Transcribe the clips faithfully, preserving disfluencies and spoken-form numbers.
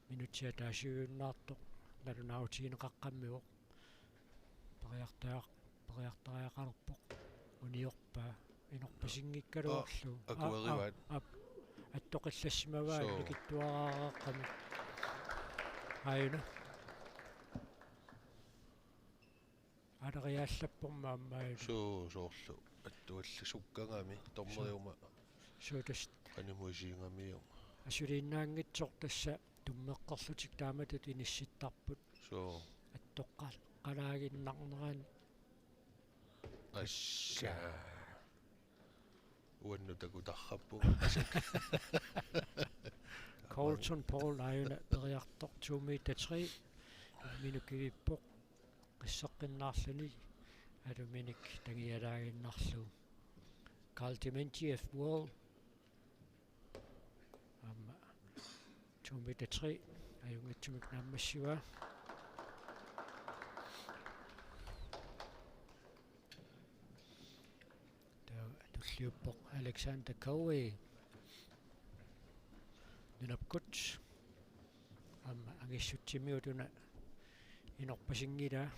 Minutsit ataasiujunnaartoq nalunaarutigineqaqqammivoq. Periartariaq-, periartariaqalerpoq. Uniorpaa. Inorpasinngikkaluarlugu. Aa, akuerivaat. Aa, aa, ap-, attoqallassimavaa. Soo. Nikittuaraaqqami. Aajuna. Aleriaallappormi aamma. Suu, soorlu attuallassukkagami dommeriuma. Suu, tassa. Qanimuisiingamiuk. Asuliinnaanngitsoq tassa tummeqqerlutik taamatut inissittarput. Suu. Attoqqalaaginnarnerani. Assa. Uannut takutarrappunga. Carlton Paul aajuna periartoq to meter tre. Imminut kivippoq. Qisseqqinnaarluni aluminik tangialaaginnarlugu. Carl Dementief World. Aamma to meter tre. Ajunngitsumik naammassivaa. Taava tulliuppoq Alexander Cowie. Nunapkut. Aamma angissutsimiutuna inorpasinngilaa.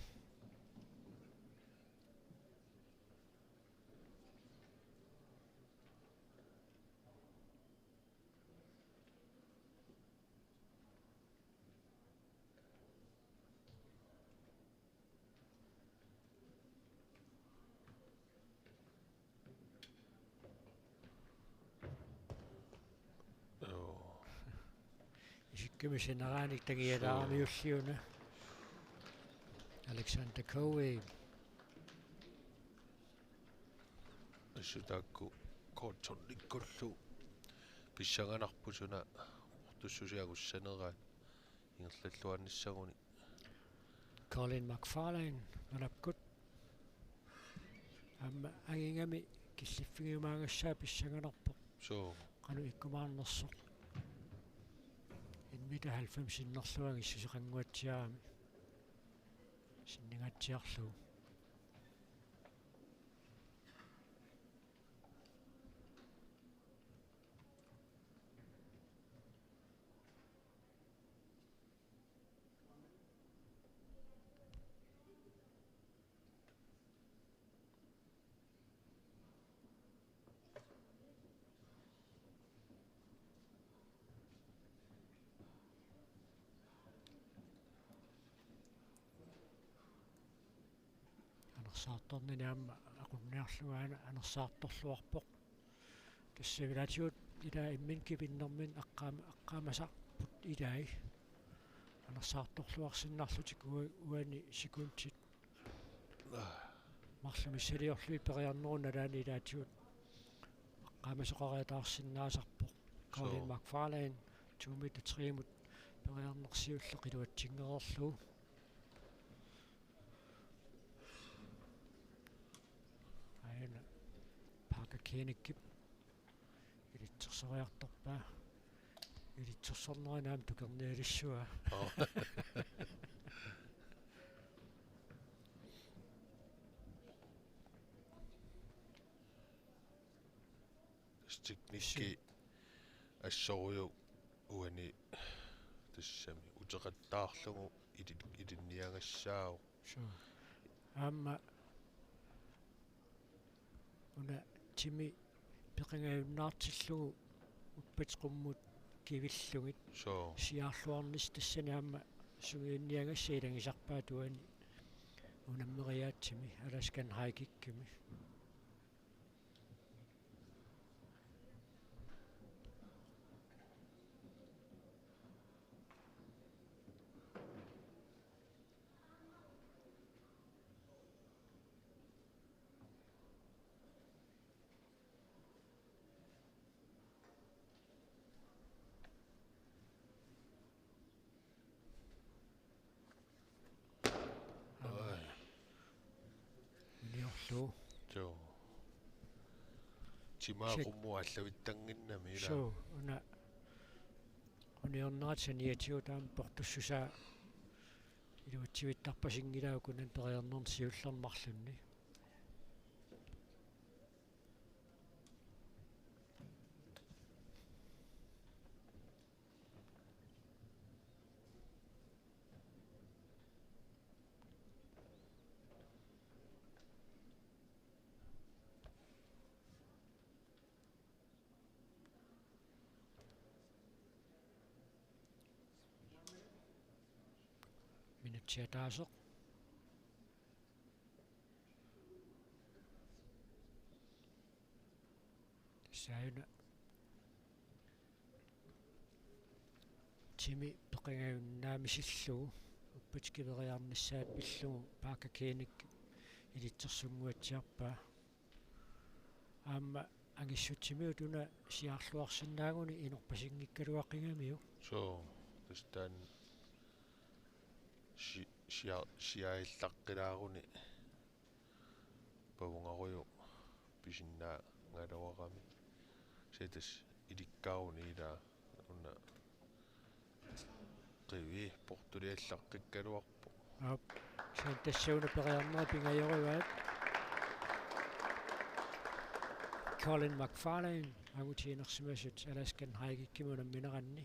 Joo. Isikkami sineraanit tangialaarmiulliuna. Alexander Cowie. Assut taakku Carltonikkullu pissanganarpoq suna portussusia agussanera ingerlalluarnissaguni. Colin McFarlane, nunapkut. Aamma angigami killiffigiumaagassaa pissanganarpoq. Suu. Qanoq ikkumaarnersoq. En meter halvfems sinnerlugu angissuseqannguatsiarami. Sinningaatsiarlugu. Anersaartornini aamma aqunniarlugu aana anersaartorluarpoq. Tassa ilaatigut ilaa imminut kipinnerminni aqqaam-, aqqaamasarput ilai. Anersaartorluarsinnarlutik ua-, uani sekundit. Marluk missiliorlugit periarnerup nalaani ilaatigut aqqaamasoqariataarsinnaasarpoq. Colin Suu. McFarlane, to meter tre-mut periarneq siulleq iluatsinngereerlugu. Aajuna Parker Koeniggip ilitsersoriartorpaa. Ilitsersornerani aamma tukernialissavaa. Oo. Tassa teknikki assorujuk uani tassami uteqattaarlugu ili-, ilinniagassaavoq. Suu. Aamma una timi peqangajunnaartillugu uppat qummut kivillugit. Suu. Siaarluarnissaq tassani aamma sungiunniagassat ilagisarpaat uani unammeriaatsimi Alaskan High Kickimi. Ai. Uniorlugu. Joo. Timaa Check. Qummut aallaavittannginnami ilaa. Suu, una uniornerata saniatigut aamma portussusaa iluatsivittarpasinngilaa ukunani periarnerni siullerni marlunni. Atsiataaseq. Tassa una timi peqangaannaamisillugu uppatikkut periarnissaat pillugu Parker Koenig ilitsersunnguatsiarpaa. Aamma angissutimigut una siaarluarsinnaaguni inorpasinngikkaluaqigamiuk. Suu, tassa taanna si-, sia-, siaallaqqilaaruni pavungarujuk pisinnaagaluarami. Kisianni tassa ilikkaruni ilaa una qivi portuliallaqqikkaluarpoq. Aap. Kisianni tassa una periarnerit pingajoraat. Colin McFarlane, angutiinersimasut Alaskan High Kickimut unammineranni.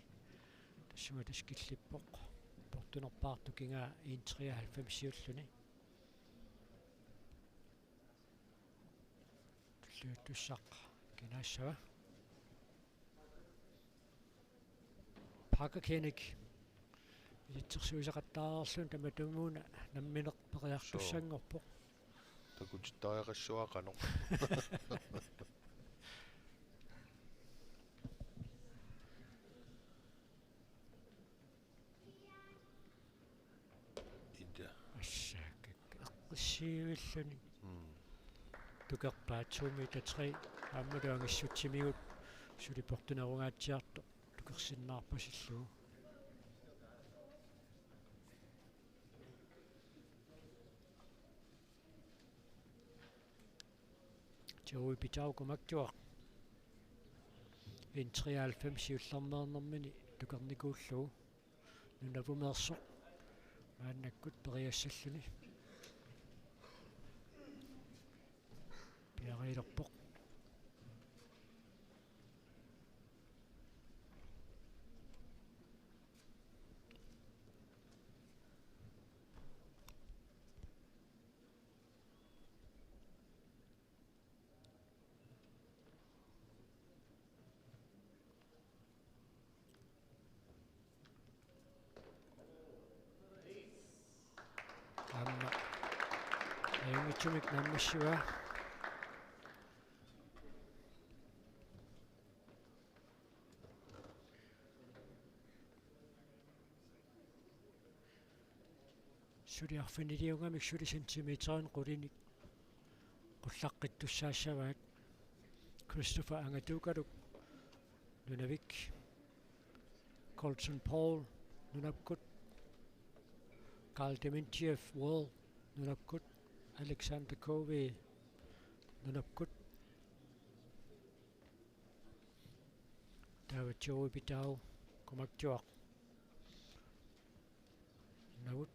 Tassunga tassa killippoq. Portunerpaartoq kingaa en treoghalvfemsiulluni. Tulliuttussaq kinaassava. Parker Koenig ilitsersuisaqattaareerluni tamatumuuna nammineq periartussanngorpoq. Suu. Takutittariaqassuara qanoq. Ida. Assakka eqqissiivilluni. Mm. Tukerpaat to meter tre. Aammalu angissutimigut suli portunerungaatsiartoq tukersinnaarpasillugu. Joey Pitau Kumaktuaq. En treoghalvfems siullermeernermini tukernikuullugu. Nunavumeersoq maannakkut periassalluni. Piareerpoq. Aamma ajunngitsumik naammassivaa. Suli arfiniliugamik suli centimeterinik qulinik qullaqqittussaassavaat. Christopher Angatuukaluk, Nunavik. Colton Paul, Nunakkut. Karl Dementijev, World, Nunakkut. Alexander K V, Nunakkut. Taava Joey Pitau, Kumaktuaq. Navut.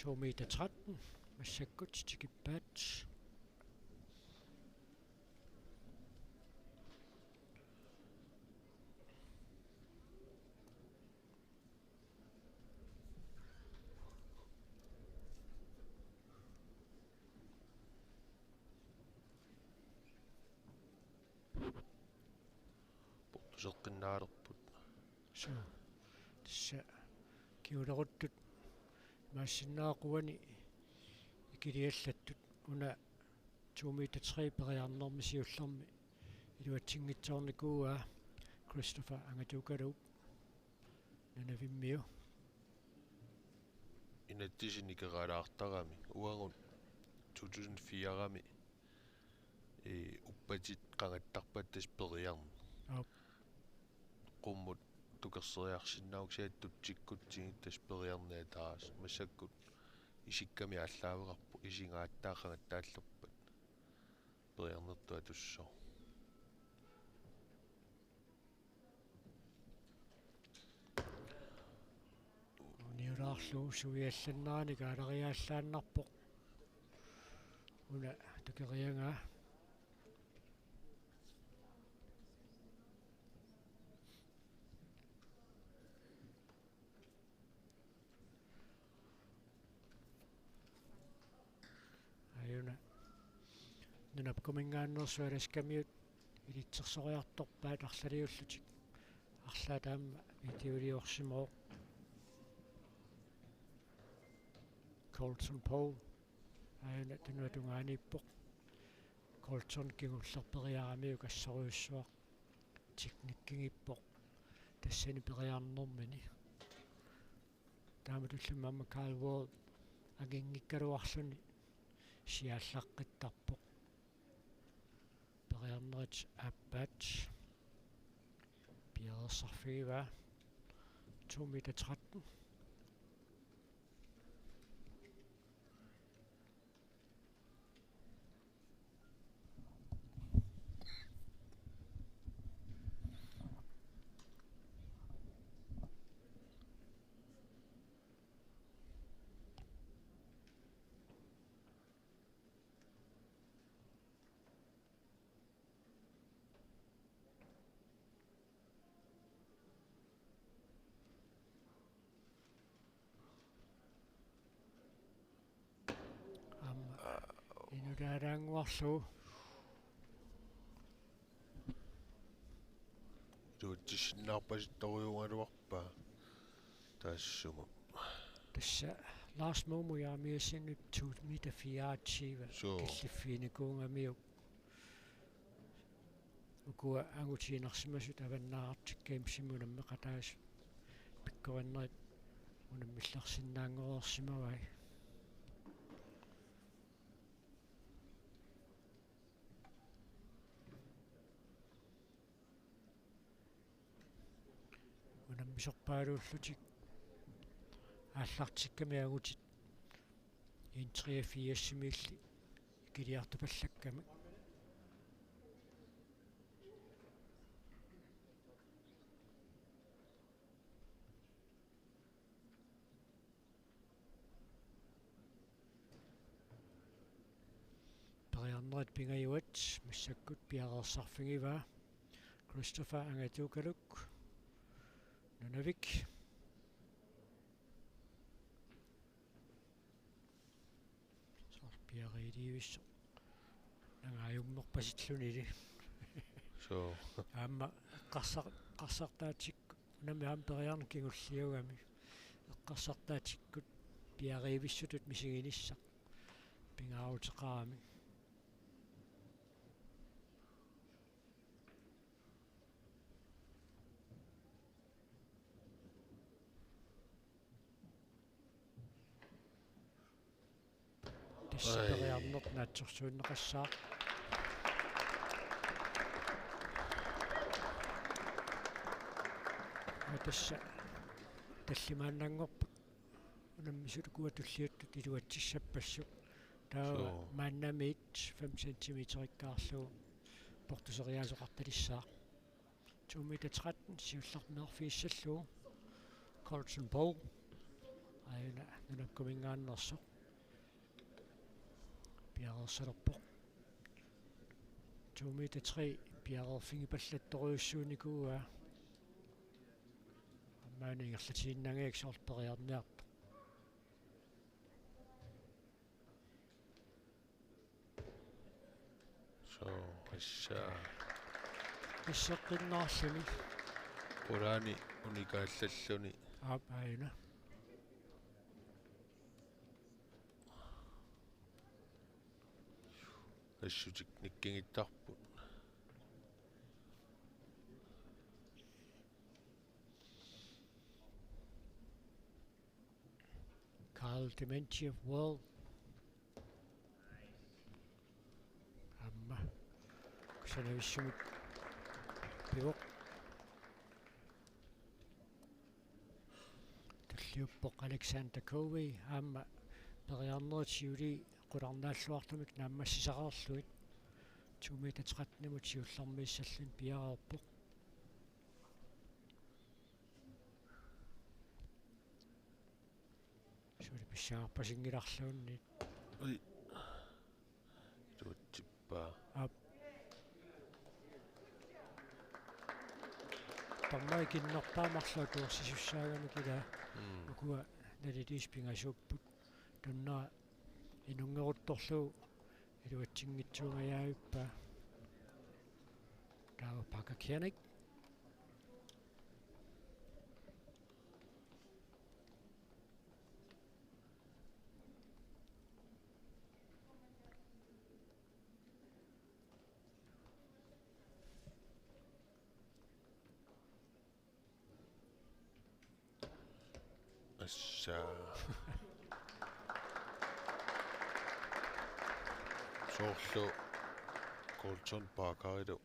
To meter tretten. Massakkut tikippaat. Portuseqqinnaalerput. Suu. Tassa kingulleruttut imaassinnaavoq uani ikiliallattut una to meter tre periarnermi siullermi iluatsinngitsoornikuuaa Christopher Angatuukaluup Nunavimmiu. Inatsisit nikeraalaartarami uagut to tusind fire-mi, ee, uppatit qangattarpata tassa periarneq. Aap. Qummut tukerseriarsinnaagukku kisianni tutsikkutsigit tassa periarneq ataaseq. Massakkut isikkamik aallaaveqarpoq, isigaat aatsaat qangattaallerpat periarnertut atussooq. Uniulaarlugu suiallannaani kaaleriaallaannarpoq. Una tukeriagaa. Nunapkuminngaanneersut Alaskamiut ilitsersoriartorpaat arlaliullutik. Arlaat aamma videoliorsimavoq. Colton Poole aajuna tunuata tungaaniippoq. Colton kingulleq periaramiuk assorujussuaq. Teknikkingippoq tassani periarnermini. Taamatullu aamma Carl Wall anginngikkaluarluni siallaqqittarpoq. Periarnerit aappaat. Piareersarfigivaa. To meter tretten. Aamma inulaalaannguarlugu. Iluatsissinnaarpasittorujuugaluarpaa taassuma. Tassa Lars Momo Jeremiassenip to meter fireogtyve. Suu. Killiffiginikuugamiuk. Ukua angutiinnarsimasut Avannaata Arctic Gamesimi unammeqataasut pikkorinnerit unammillersinnaanngoreersimavai. Unammisorpaaluullutik aallartikkami angutit en treogfirsimiilli ikiliartupallakkami. Periarnerit pingajuat massakkut piareersarfigivaa. Christopher Angatuukaluk, Nunavik. Soorlu piareerivissoq nangaajummerpasillunili. Suu. Aamma eqqarsar-, eqqarsartaatsikkut, unami aamma periarneq kingulliugami. Eqqarsartaatsikkut piareerivissutut misiginissaq pingaaruteqarami. Tassa ai. Periarneq naatsorsuunneqassaaq. Aa, tassa tallimaannanngorput unammisut ukua tulliuttut iluatsissappassuk. Taava suu. Maannamiit fem centimeterikkaarlugu portuseriaasoqartalissaaq. To meter tretten siullermeerfigissallugu. Colton Poole. Aajuna Nunapkuminngaanneersoq. Piareersalerpoq. To meter tre piareerfigipallattorujussuunikuuaa. Aamma una ingerlatiinnangajakkit soorlu periarniartoq. Suu, tassa. Isseqqinnaarluni. Pulaani unikaallalluni. Aap, aajuna. Assut teknikkingittarput. Carl Dementijev World. Aamma kusanavissumik pivoq. Tulliuppoq Alexander Covey aamma periarnerit siulii qularnaalluartumik naammassisaqarlugit. To meter tretten-imut siullermiissalluni piareerpoq. Suli pissangarpasinngilarluunniit. Ui. Tuutsippaa. Aap. Tamarmik ikinnerpaamik marluk atuersisussaagamik ilaa. Mm. Ukua naliliisut pingasuupput. Tunna inunngeruttorlugu iluatsi Inngitsuungajaavippa. Taava Parker Kjærnik. Assa. Soorlu Colton Parkerilu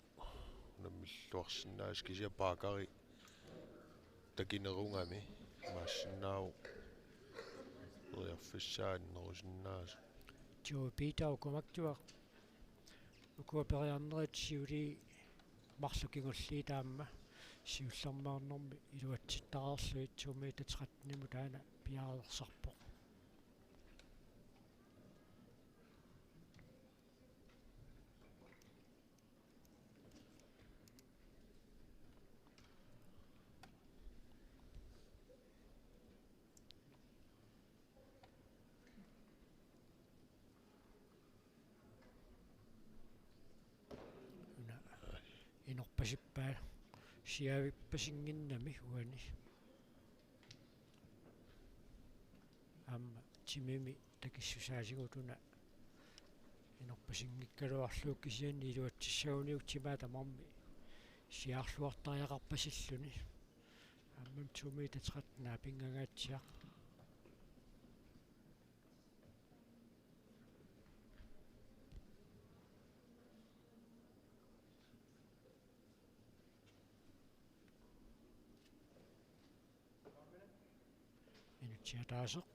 unammilluarsinnaasoq, kisianni Parkeri takinerugami imaassinnaavoq periarfissaa annerusinnaasoq. Joe Peter Ukumaktuaq. Ukua periarnerit siulii marluk kingulliit aamma siullermeernermi iluatsittareerlugit to meter tretten-imut taanna piareersarpoq. Una inorpasippaa siavippasinnginnami uani. Aamma timimi takissusaatigut una inorpasinngikkaluarlugu, kisianni iluatsissaguniuk timaa tamarmi siaarluartariaqarpasilluni. Aamma to meter tretten-aa pinngangaatsiaq. Minutsi ataaseq.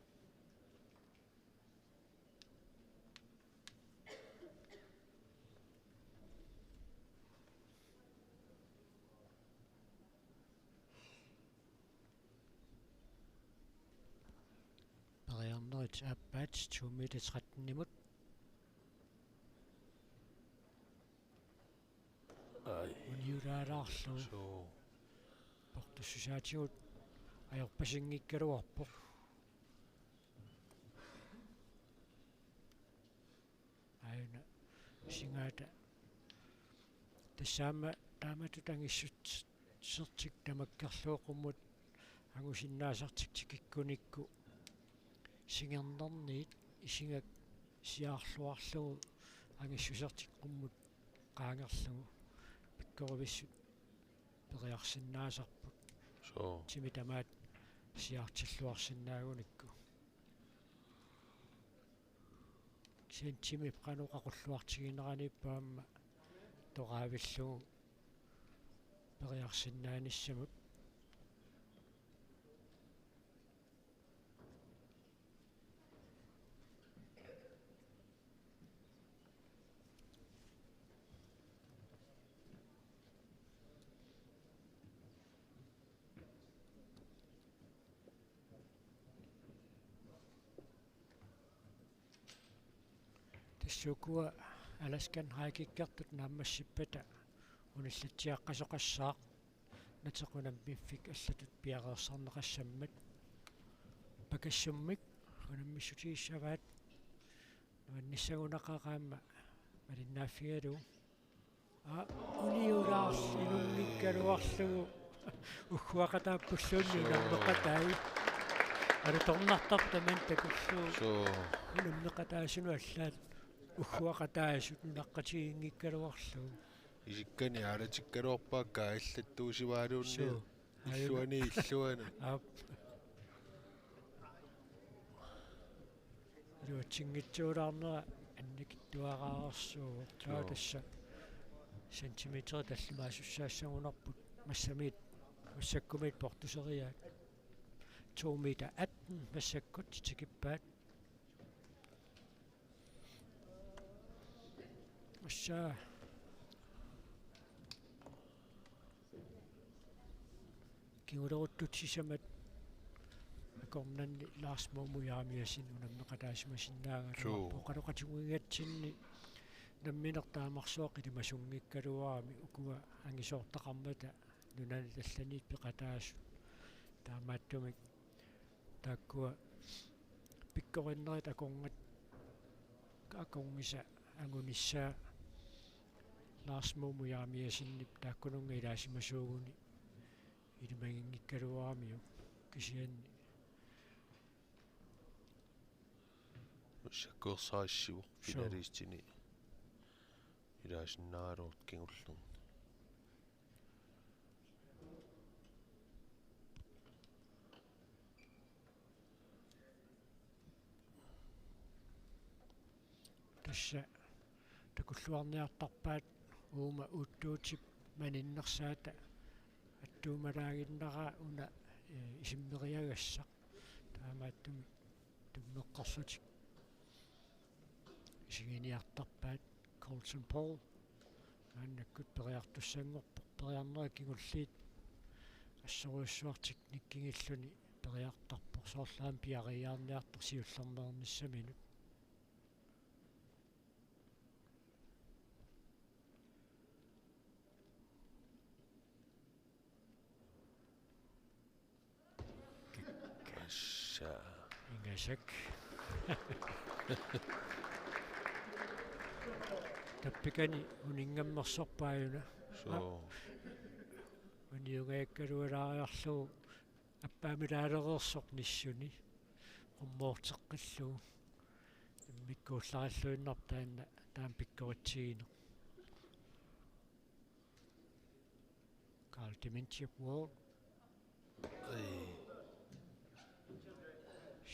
Periarnerit aappaat to meter tretten-imut. Ai. Uniulaalaarlugu. Suu. Portussusaatigut ajorpasinngikkaluarpoq. Aajuna Singaata. Tassa aamma taamatut angissutsertik tamakkerlugu qummut angusinnaasartik tikikkunikku singernerniit isigak siaarluarlugu angissusertik qummut qaangerlugu pikkorivissut periarsinnaasarput. Suu. Timi tamaat siaartilluarsinnaagunikku. Kisianni timip qanoq aqulluartigineraniippoq aamma toraavillugu periarsinnaanissamut. Tassa ukua Alaskan High Kickertut naammassippata unillatsiaqqasoqassaaq, nateq unammiffik allatut piareersarneqassammat. Pakassummik unammissutigissavaat, nuannissagunaqaaq aamma malinnaaffigalugu. Aa, uniulaarl-, inunngikkaluarlugu. Ugguaqataappulluunniit unammeqatai. Alutornartarput tamanna takullugu. Suu. Unammeqataasunut allaat ugguaqataasut nunaqqatigiinngikkaluarlugu. Isikkani aalatikkaluarpaakka allattuusimagaluunniit. Suu. Illuani, illuani. Aap. Iluatsinngitsuulaarnera annikitsuararsuuvoq. Taava, joo, tassa centimeterit tallimaasussaassagunarput massamiit, massakkumiit portuseriaat. To meter atten massakkut tikippaat. Tassa kinguleruttut sisamat akornanni Lars Momo Jeremiassen unammeqataasimasinnaagaluarpoq. Suu. Oqaloqatigigatsinni nammineq taamarsuaq ilimasunngikkaluarami ukua angisoortaqarmata nunanit allaniit peqataasut. Taamaattumik taakkua pikkorinnerit akorngat-, akornisa angunissaa Lars Mumu Jeremiassenip taakkununnga ilaasimasuuguni ilimaginngikkaluaramiuk kisianni Sakkorsaasivoq. Suu. Finalistini ilaasinnaagaluartoq kingullerni. Tassa takulluarniartarpaat uuma uuttuutip maninnersaata attuumalaaginnaraa una, eh, isimmeriagassaq. Taamaattumik tummeqqerlutik isiginiartarpaat. Colton Paul maannakkut periartussanngorpoq, periarnerit kingulliit assorujussuaq teknikkingilluni periartarpoq, soorlu aamma piareerniartoq siullermeernissaminut. Kassa. Ingasak. Tappikani uninngammersorpaajuna. Suu. Uniungajakkalualaariarlugu appaamilaalereersoq nissuni. Qummoorteqqillugu. Immikkuullarilluinnarpoq taanna, taama pikkoritsigineq. Karl Dementiep Wall. Ai.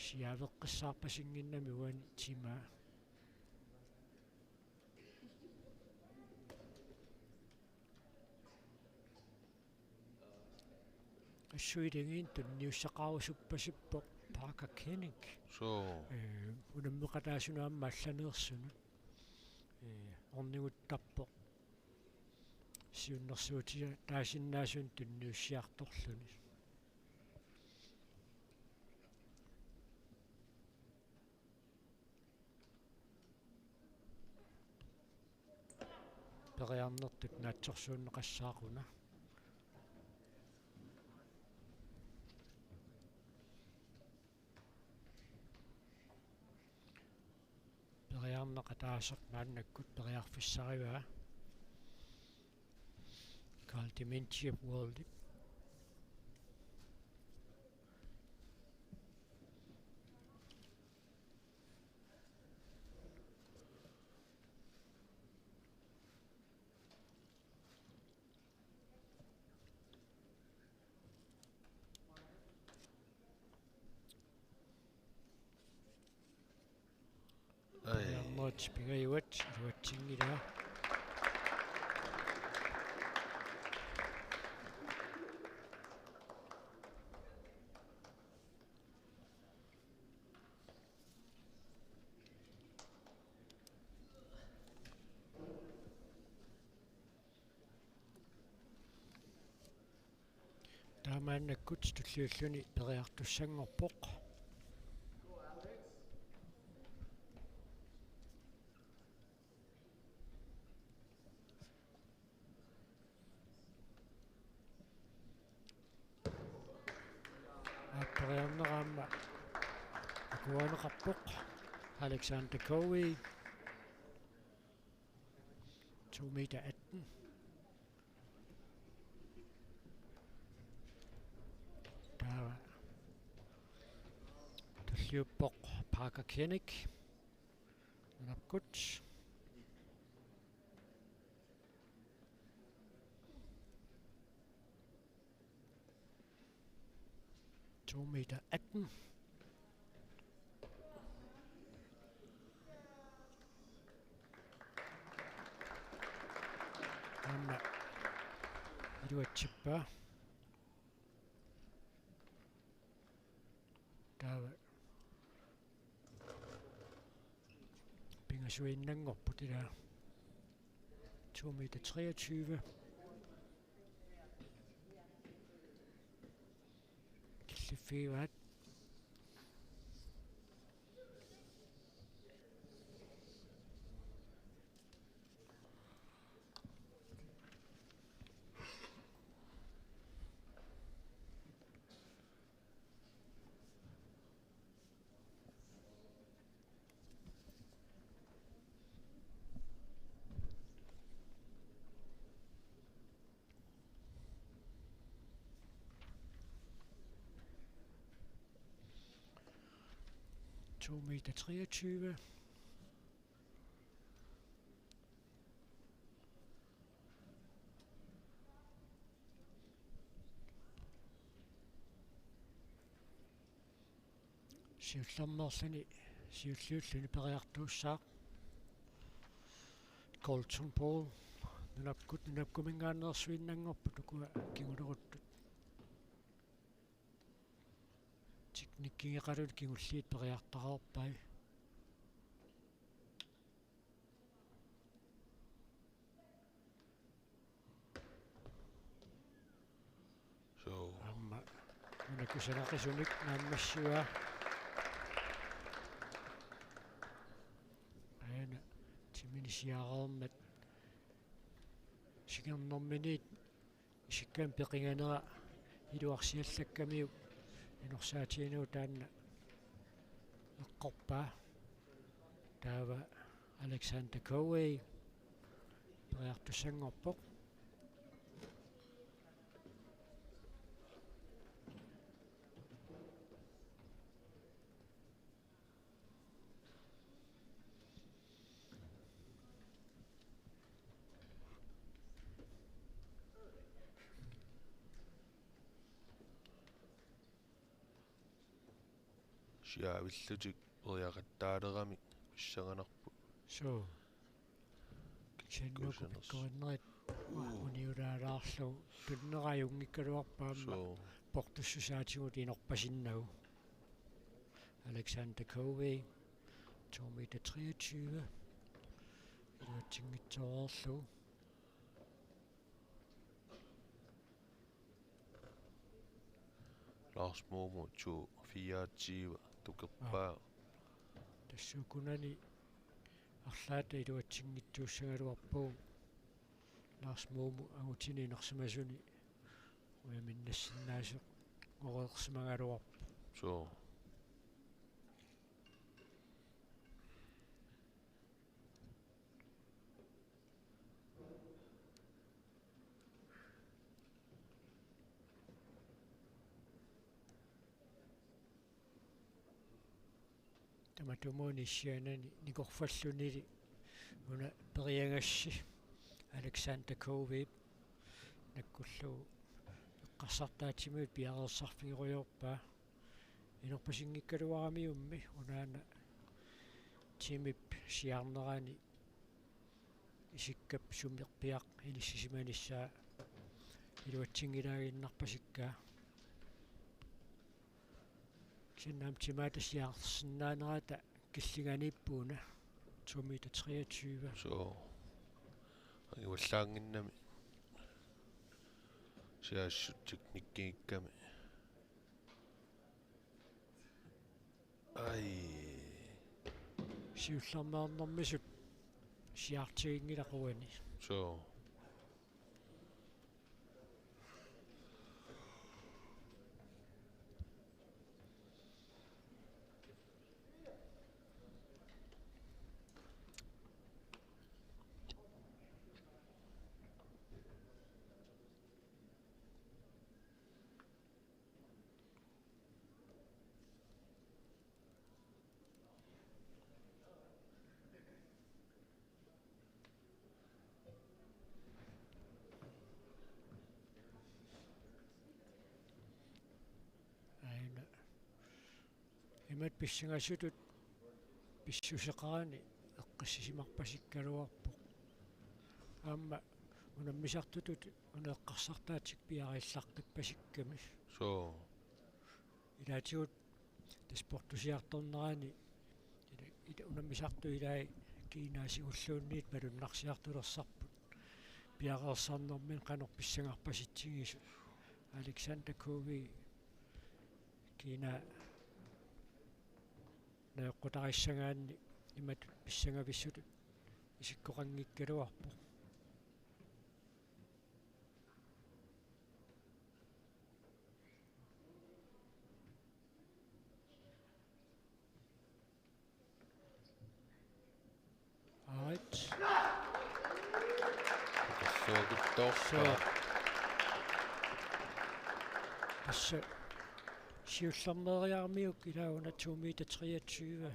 Siaveqqissaarpasinnginnami uani timaa. Assut iligiinnaq tunniussaqarusuppasippoq Parker Koenig. Suu. Eh, unammeqataasunut aamma allaneersunut. Eh, orniguttarpoq. Siunnersuutia taasinnaasunut tunniussiartorluni. Periarnertut naatsorsuunneqassaaq una. Periarneq ataaseq maannakkut periarfissarivaa. Karl Dementiep Wallip. Ai. Periarnerit pingajuat iluatsinngilaa. Taamaannakkut tulliulluni periartussanngorpoq. Aappariarnera aamma akuerineqarpoq. Alexander Cowie. To meter atten. Taava tulliuppoq Parker Koenig. Nunarput. To meter atten. Aamma iluatsippaa. Taava pingasuinnanngorput ilaa. To meter treogtyve. Killiffigivaat. To meter treogtyve. Siullermeerluni siulliulluni periartuussaaq. Colton Paul, nunapkut, nunapkuminngaanneersuinnanngorput ukua kinguleruttut. Teknikkigeqaluni kingulliit periartaqarpai. So. Aamma una kusanaqisunik naammassiva. Aana timini siareermat sikernerminiit isikkami peqinganera iluarsiallakkamiuk inorsaatiginerup taanna eqqorpaa. Taava Alexander Covey periartussanngorpoq. Siavillutik periaqattaalerami pissanganarpoq. Suu. Kisianni uku pikkorinnerit uniulaalaarlugu tunnerit ajunngikkaluarput aamma. Suu. Portussusaatigut inorpasinnagu. Alexander Covey, to meter treogtyve. Iluatsinngitsoorlugu. Lars Momo to fireogtyve tukerpaa. Aa. Tassa ukunani arlaata iluatsinngitsuussagaluarpagut. Lars Momo angutini inersimasuni ujaminnassinnaasoq oqeersimagaluarpoq. Suu. Tamatumuuna issianani nikorfallunili una periagassi Alexander Coveyp nakkullugu eqqarsartaatsimigut piareersarfigerujoorpaa. Inorpasinngikkaluaramiummi unaana timip siaarnerani isikkap sumiippiaq inissisimanissaa iluatsinngilaaginnarpasikkaa. Kisianni aamma timaata siaarsinnaanerata killinganiippoq una to meter treogtyve. Suu. Angivallaannginnami. Siassut teknikkigikkami. Ai. Siullermeernermisut siaartiginngilaq uani. Suu. Aana. Imatut pissangasutut pissuseqarani eqqissisimarpasikkaluarpoq. Aamma unammisartutut una eqqarsartaatik piareersaqqippasikkami. Suu. Ilaatigut tassa portusiartornerani ila, ila unammisartut ilai kiinaasigulluunniit malunnarsiartulersarput. Piareersarnermini qanoq pissangarpasitsigisoq. Alexander Covey kiinaa najoqqutarissagaanni imatut pissangavissutut isikkoqanngikkaluarpoq. All right. Atorsuakuttoorpaa. Suu. Tassa Siullermeeriaramiuk ilaa una to meter treogtyve.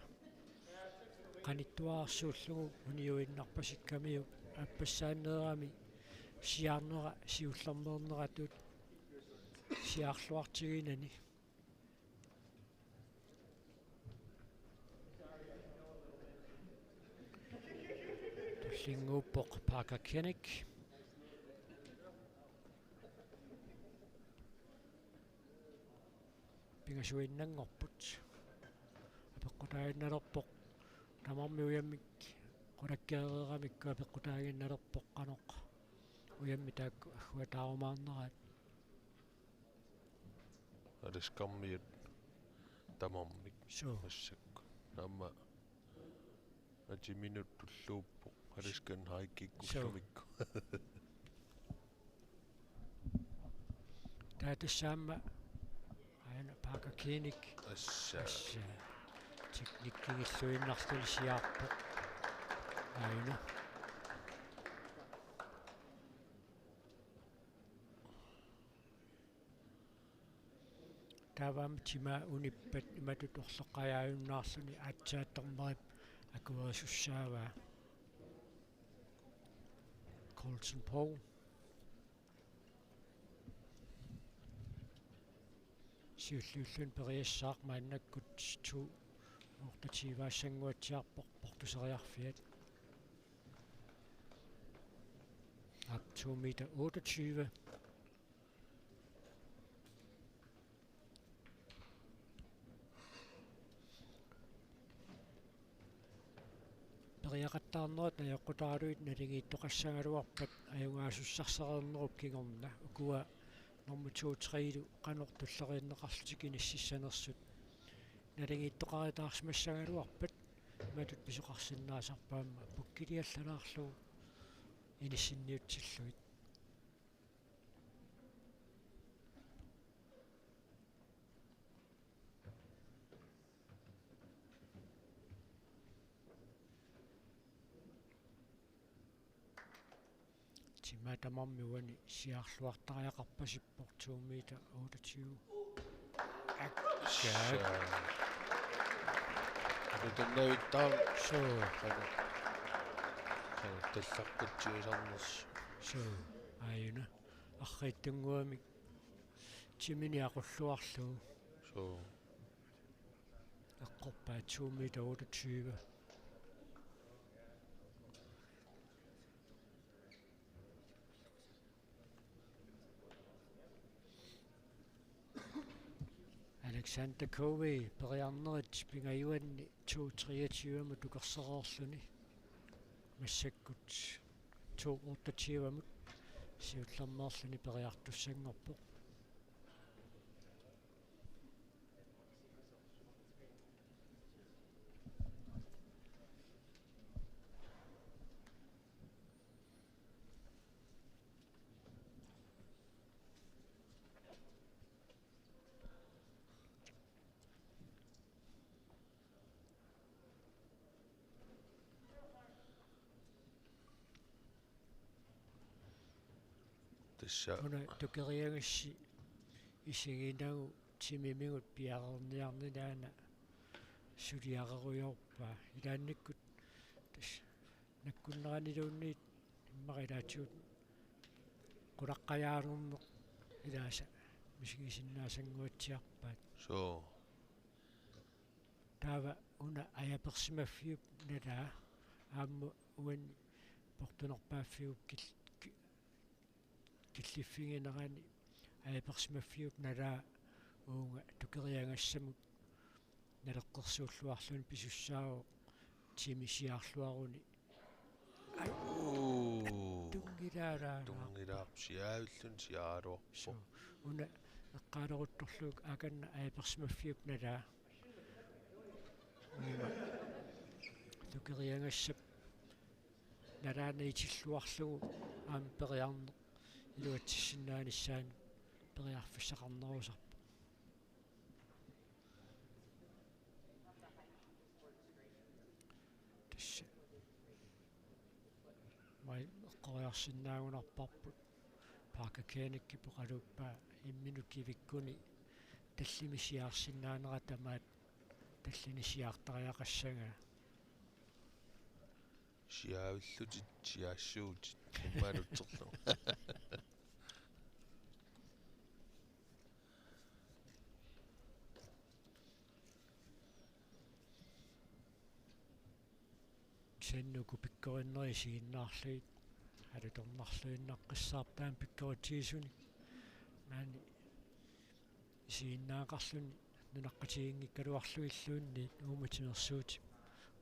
Qanittuararsuullugu uniuinnarpasikkamiuk aappassaanneerami siaarnera siullermeerneratut siaarluartiginani. Tullinnguuppoq Parker Koenig. Pingasuinnanngorput. Apeqqutaaginnalerpoq. Tamarmik ujammik qulakkeereeramikku apeqqutaaginnalerpoq qanoq ujammik taakku agguataarumaarneraat. Aliskarmiut tamarmik. Suu. Massakkut. Aamma atiminut tulluuppoq. Aliskan haikikkussamikku. Taava tassa aamma aana Parker Koenig. Assa. Assa. Teknikkigilluinnarluni siaarpoq. Aana. Taava aamma timaa unippat imatut orleqqajaajunnaarluni aatsaat dommerip akuerisussaavaa. Colton Poe. Siulliulluni periassaaq maannakkut to otteogtyve-assannguatsiarpoq portuseriarfiat. Aap, to meter otteogtyve. Periaqattaarnerat najoqqutaralugit naligiittoqassagaluarpat ajugaasussarsereernerup kingorna ukua normu to-ilu qanoq tulleriinneqarlutik inississanersut naligiittoqaritaarsimassagaluarpat imatut pisoqarsinnaasarpoq aamma pukkiliallalaarlugu inissinniutsillugit. Timaa tamarmi uani siaarluartariaqarpasippoq to meter otteogtyve. Akkaak. Anu tannavittaa. Suu. Qanu. Qanu tallaqqitsigisarnersoq. Suu. Aajuna. Arriitsunnguamik timini aqulluarlugu. Suu. Eqqorpaa to meter otteogtyve. Alexander Covey periarnerit pingajuanni to treogtyve-mut tukersereerluni. Massakkut to otteogtyve-mut siullermeerluni periartussanngorpoq. Tassa. Una tukeriagassi isiginagu timimigut piareerniarninaana suliarerujoorpaa. Ilaannikkut tassa nakkunneraniluunniit immaqa ilaatigut qulaqqajaanerneq ilaasa misigisinnaasannguatsiarpaat. Suu. Taava una ajapersimaffiup nalaa aamma uani portunerpaaffiup kil-, ki-, killiffiginerani ajapersimaffiup nalaa uunga tukeriagassamut naleqqersuulluarluni pisussaavoq timi siaarluaruni. Ai. Uu. Tunngilaaraanga. Tunngilaarpoq siaavilluni siaaraluarpoq. Suu. Una eqqaaleruttorlugu akanna ajapersimaffiup nalaa. Uuma. Tukeriagassap nalaani itilluarlugu aamma periarneq iluatsissinnaanissaanut periarfissaqarnerusarpoq. Tassa. Mai eqqoriarsinnaagunarparput. Parker Koenigip oqaluuppaa imminut kivikkuni Tallimat siaarsinnaanera tamaat tallimat siaartariaqassagaa. Siaavillutit, siaassuutit, immaanutserlu. Kisianni uku pikkorinnerit isiginnaarlugit, alutornarluinnaqqissaarput taama pikkoritsigisunik. Maani isiginnaaqarluni nunaqqatiginngikkaluarlugilluunniit uuma timersuutip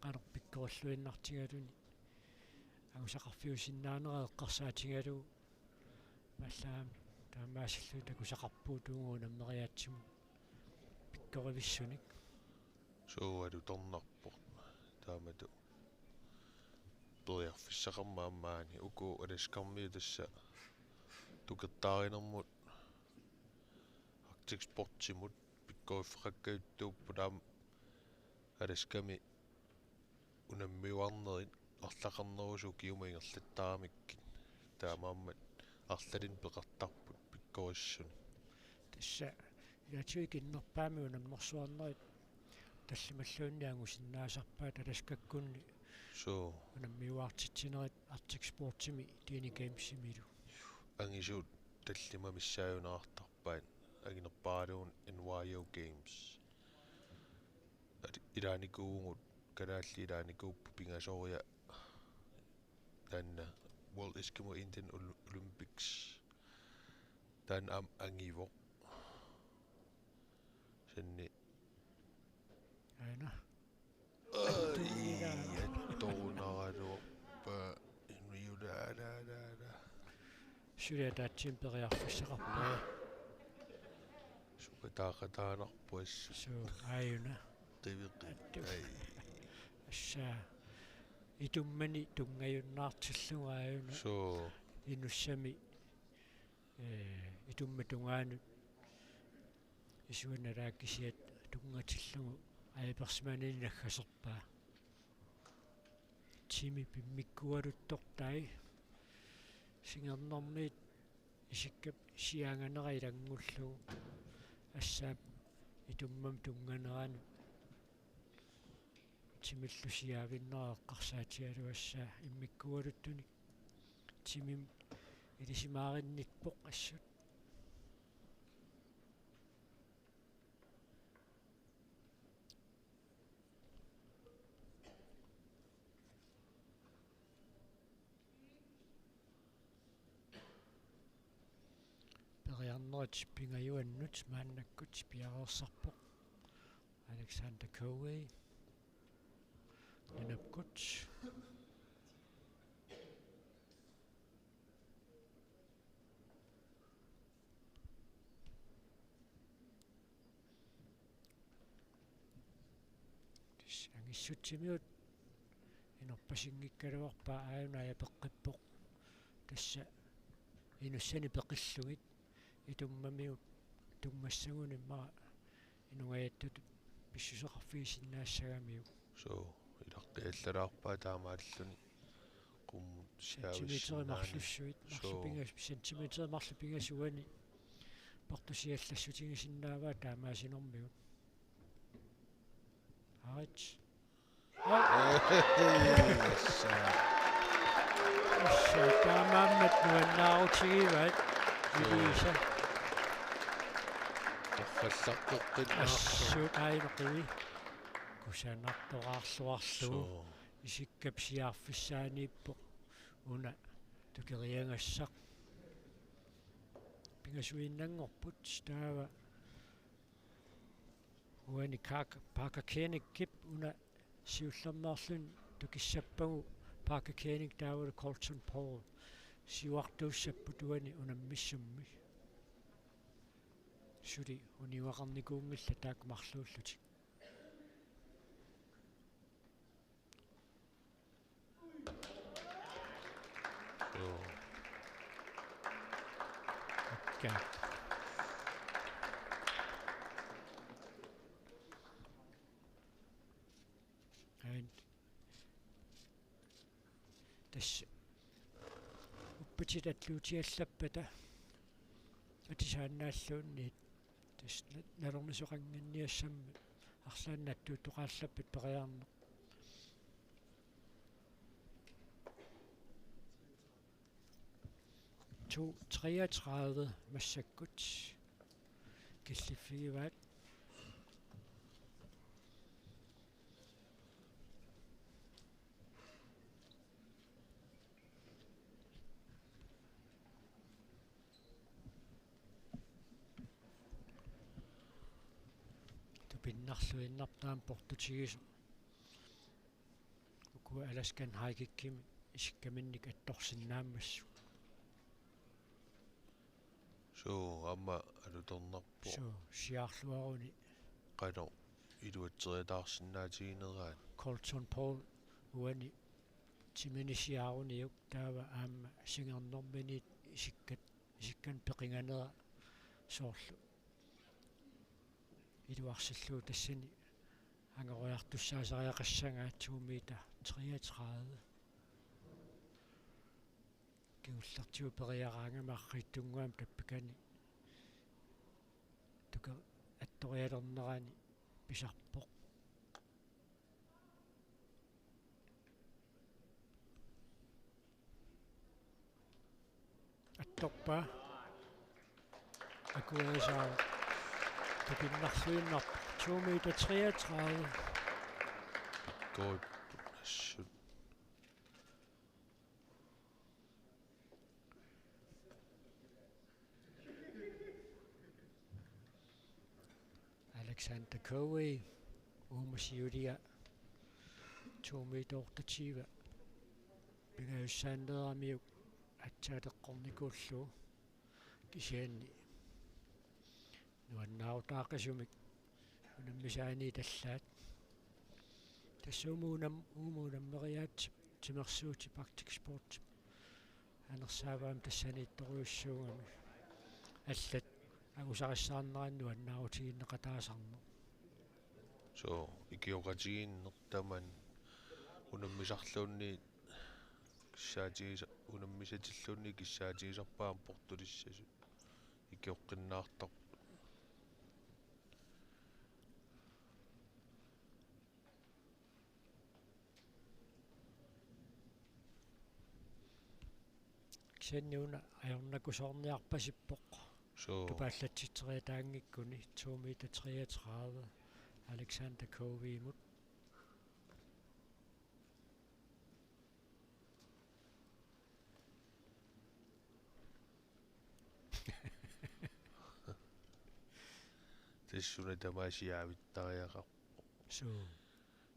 qanoq pikkorilluinnartigaluni. Angusaqarfiusinnaanera eqqarsaatigalugu. Imaallaat taamaasilluni takusaqarpugut uagut unammeriaatsimut pikkorivissunik. Suu, alutornarpoq. Taamatut periarfissaqarmat aamma maani uku Alaskarmiut tassa tukertaarinermut Arctic Sportsimut pikkoriffeqakkajuttuupput, aamma Alaskami unammiuarnerit arlaqarnerusut ukiumut ingerlattaramikkit. Taamaammat arlalinnik peqartarput pikkorissunik. Tassa ilaatigut ikinnerpaamik unammersuarnerit tallimalluunniit angusinnaasarpaat Alaskakkunni. Suu. Unammiuaartitsinerit Arctic Sportsimi Dene Gamesimilu. Angisuut tallimat missaajunartarpaat anginerpaaluunniit N Y O Games. At-, ilaanikuuvugut, kalaallit ilaanikuupput pingasoriaq taanna World Eskimo Indian Ol-, Olympics. Taanna aamma angivoq. Kisianni. Aana. Ai, attorunaraluarpaa inuiulaalaalaala. Suli ataatsimik periarfissaqarpunga. Naa. Sukataaqataanarpoq assut. Suu, aajuna. Qiviqi. Attu. Ai. Assa. Itummani tunngajunnaartillugu aajuna. Suu. Inussami, ee, itummat tungaanut isuanut alaakkisiat tunngatillugu ajapersimanini naggaserpaa. Timip immikkualuttortai singernermiit isikkap siaanganera ilanngullugu assaap itummamut tunnganeranut timillu siaavinnera eqqarsaatigaluassaa immikkualuttunik timimut ilisimaarinnippoq assut. Periarnerit pingajuannut maannakkut piareersarpoq Alexander Coe. Nunapkut. Tassa angissutsimiut inorpasinngikkaluarpaa aajuna ajapeqqippoq. Tassa inussani peqillugit itummamiut tunngassagunik immaqa inungajattutut pissuseqarfigisinnaassagamiuk. Suu, ilaqqiallalaarpaa taamaalluni. Qummut centimeterit siavissinnaani. Marlussuit, marluk. Suu. Pingas-, centimeterit marluk pingasut uani portusiallassutigisinnaavaat taamaasinermigut. Aarit. Assa. Assa, taamaammat nuannaarutigivaat. Suu. Iliisa. Torrallaqqeqqinnaartoq. Assut aajuna qivi. Kusanartoraarluarlugu. Suu. Isikkap siaarfissaaniippoq una tukeriagassaq. Pingasuinnanngorput taava uani Kak-, Parker Koeniggip una siullermeerluni tukissappagu Parker Koenig taavalu Colton Paul siuartuussapput uani unammissummi. Suli univeqarnikuunngillat taakku marluullutik. Joo. Akka. Ain. Tassa. Uppatit atluutiallappata. Atisaannaalluunniit. Is-, na-, nalornisoqannginniassammat arlaannik attuuttoqaallappat periarneq. To treogtredive massakkut killiffigivaat. Tupinnarluinnarpoq taama portutigisoq. Ukua Alaskan High Kickimi isikkaminnik attorsinnaammassuk. Suu, aamma alutornarpoq. Suu, siaarluaruni. Qanoq iluatseriataarsinnaatigineraat. Colton Paul uani timini siaaruniuk, taava aamma singernerminiit isikkat, isikkanik peqinganera soorlu iluarsillugu tassani angoriartussaasariaqassagaa to meter treogtredive. Kingullertigut periaraangami arriitsunnguamik tappikani tuke-, attorialernerani pisarpoq. Attorpaa. Akuerisaavoq. Tupinnarluinnarpoq. To meter treogtredive. Goal. Assut. Alexander Covey, uuma siulia, to meter otteogtyve, pingajussaanneramiuk aatsaat eqqornikuullugu, kisianni nuannaarutaaqisumik unammisaaniit allaat. Tassa uuma unam-, uuma unammeriaatsip timersuutip Arctic Sportsip anersaavaa aamma tassaniittorujussuugami. Allat angusarissaarnerannik nuannaarutigineqataasarneq. Suu, ikioqatigiinneq tamanna unammisarluunniit kissaatigisar-, unammisatilluunniit kissaatigisarpaat portulissasut. Ikioqqinnaartarput. Kisianni una ajornakusoorniarpasippoq. Suu. Tupaallatsitseriataanngikkuni to meter treogtredive Alexander Covey-mut. Tassuuna tamaat siavittariaqarpoq. Suu.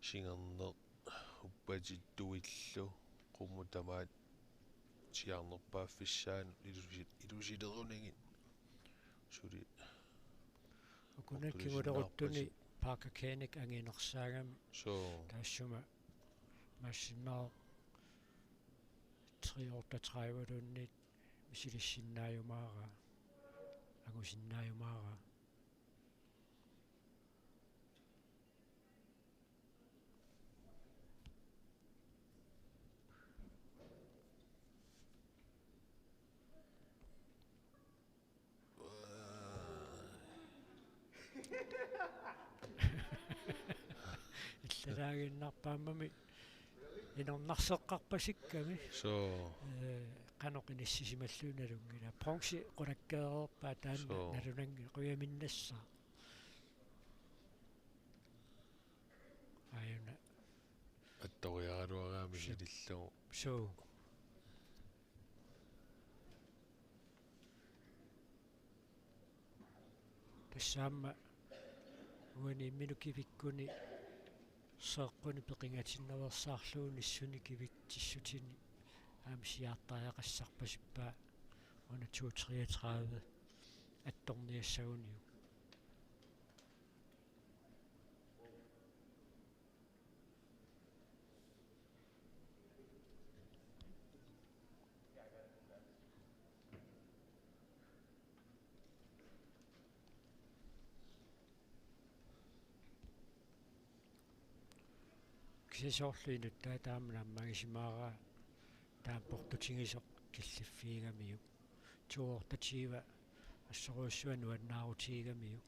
Singerneq uppatittuillu qummut tamaat siaarnerpaaffissaanut ilusi-, ilusilerunigit. Suli. Ukuna kinguleruttuni Parker Koenig anginersaagami. Suu. Taassuma massinnaaq tre otteogtredive-luunniit misilissinnaajumaara, angusinnaajumaaraa. Illalaaginnarpaammami inornarseqqarpasikkami. Suu. Ee, qanoq inissisimallugu nalunngilaa. Bronze qulakkeereerpaa taanna. Suu. Nalunanngilaq, qujaminnissaa. Aajuna. Attoriaraluaraami. Suu. Silillugu. Suu. Tassa aamma uani imminut kivikkuni seeqquni peqingatinnaveersaarlugu nissuni kivitsissutini aamma siaartariaqassarpasippaa una to treogtredive attorniassaguniuk. Kisianni soorlu inuttaaq taama naammagisimaaraa, taama portutigisoq killiffigigamiuk. To otteogtyve assorujussuaq nuannaarutigigamiuk.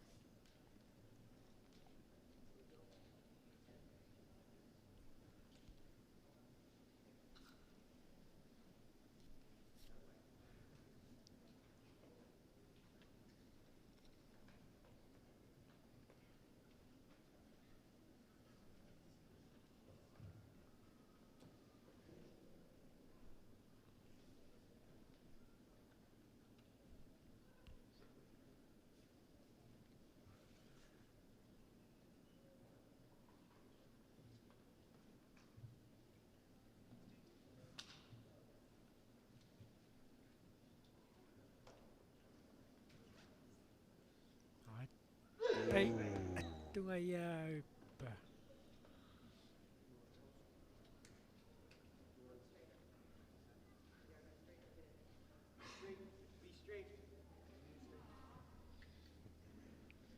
Ai, attungajaavippa.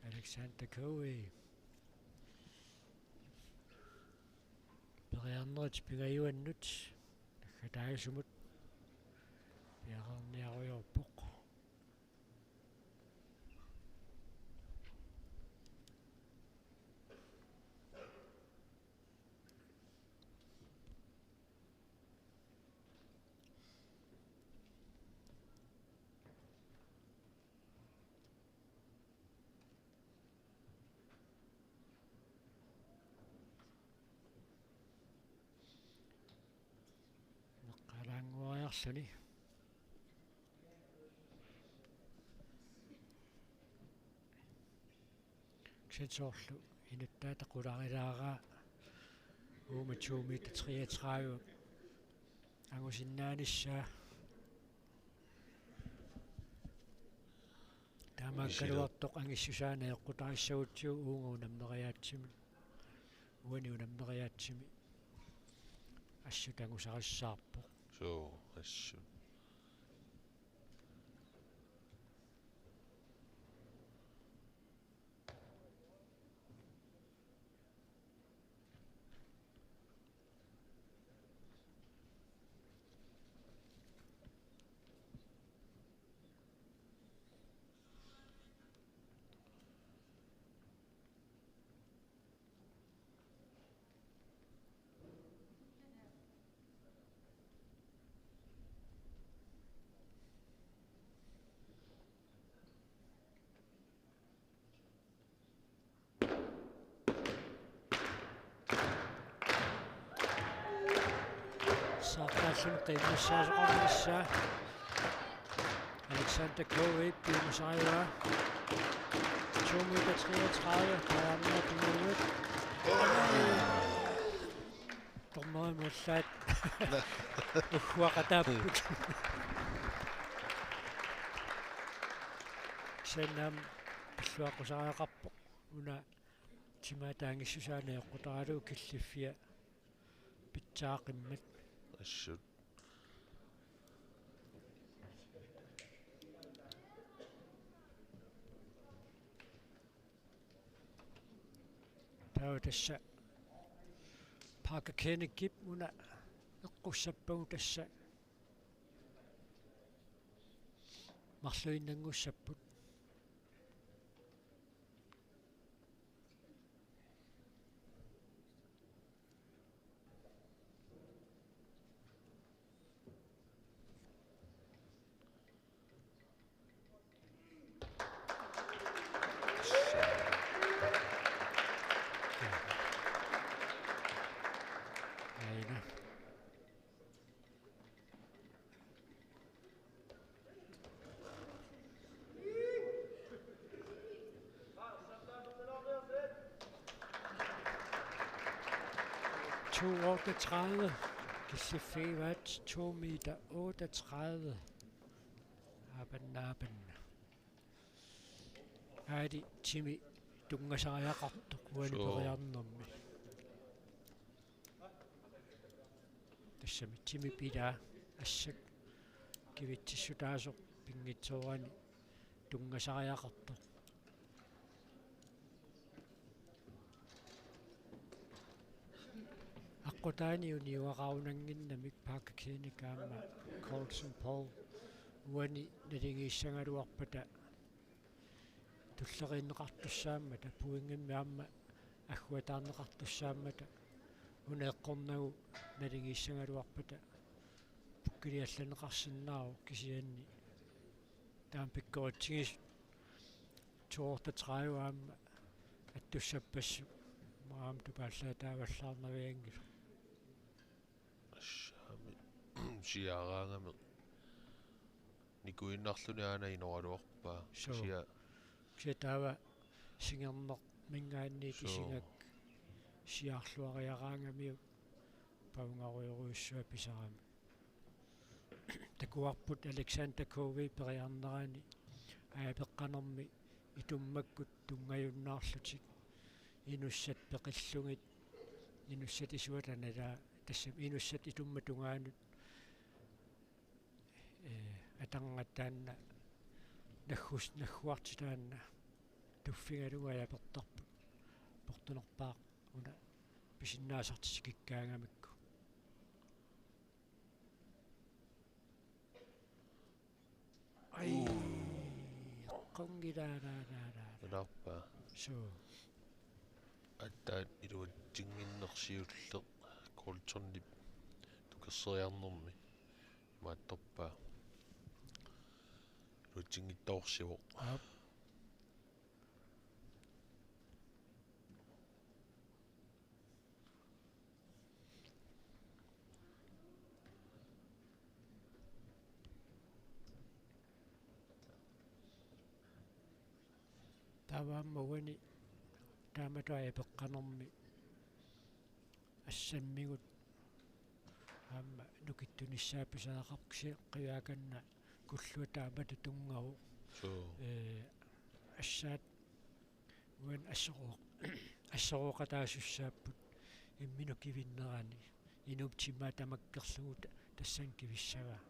Alexander Koe. Periarnerit pingajuannut naggataasumut piareerniarujoorpoq. Neqqalaannguariarluni. Kisianni soorlu inuttaata qularilaaraa uuma to meter treogtredive angusinnaanissaa. Taamaakkaluartoq angissusaa najoqqutaassagutsigit uunga unammeriaatsimi. Uani unammeriaatsimi. Assut angusarissaarpoq. Suu, assut. Saartaalluni qiimmassaasoqarnissaa. Alexander Koe piumasarigaa. To meter treogtredive, periarnerit pingajuat. Dommerimut allaat ugguaqataapput. Kisianni aamma pilluaqqusariaqarpoq. Una timaata angissusaa najoqqutaralugu killiffia pitsaaqimmat. Assut. Taava tassa Parker Koenig una eqqussappagu tassa marluinnanngussapput. Aina. To otteogtredive. Killiffigivaat to meter otteogtredive. Aapanna, aapanna. Aali timi tunngasariaqartoq uani. Suu. Periarnermi. Tassami timi pilaa assak kivitsissutaasoq pinngitsoorani tunngasariaqartoq. Aqqutaani uniugaqarunannginnamik Parker Koenig aamma Colson Paul uani naligiissagaluarpata tulleriinneqartussaammata, pointimik aamma agguataarneqartussaammata, una eqqornagu naligiissagaluarpata pukkili allanneqarsinnaavoq, kisianni taama pikkoritsigisut to otteogtredive aamma attussappassuk, aamma tupaallaataavallaarnavianngilaq. Assami siaaraangami nikuinnarluni aana inoraluarpaa. Suu. Kisianni. Kisianni taava singernerminngaanniit. Suu. Isigak siaarluariaraangamiuk paungarujorujussuaq pisarami. Takuarput Alexander Koe periarnerani apeqqanermi itummakkut tunngajunnaarlutik, inussat peqillugit, inussat isuata nalaa, tassami inussat itumma tungaanut, ee, atarngat taanna naggus-, nagguartik taanna tuffigalugu ajapertarput portunerpaaq una pisinnaasartik tikikkaangamikku. Ai, uu, qunngilaa, laa, laa, laa, laa. Ilarpaa. Suu. Aatsaat iluatsinnginneq siulleq Coltonip tukerseriarnermi. Imaattorpaa. Iluatsinngitsoorsivoq. Aap. Taava aamma uani taamatut ajapeqqanermi assammigut aamma nukittunissaa pisariaqarpoq, kisianni qiviaakanna kullua taamatut tunngavoq. Suu. Ee, assaat uani assorooq-, assorooqataasussaapput imminut kivinnerani. Inuup timaa tamakkerlugu ta-, tassani kivissavaa.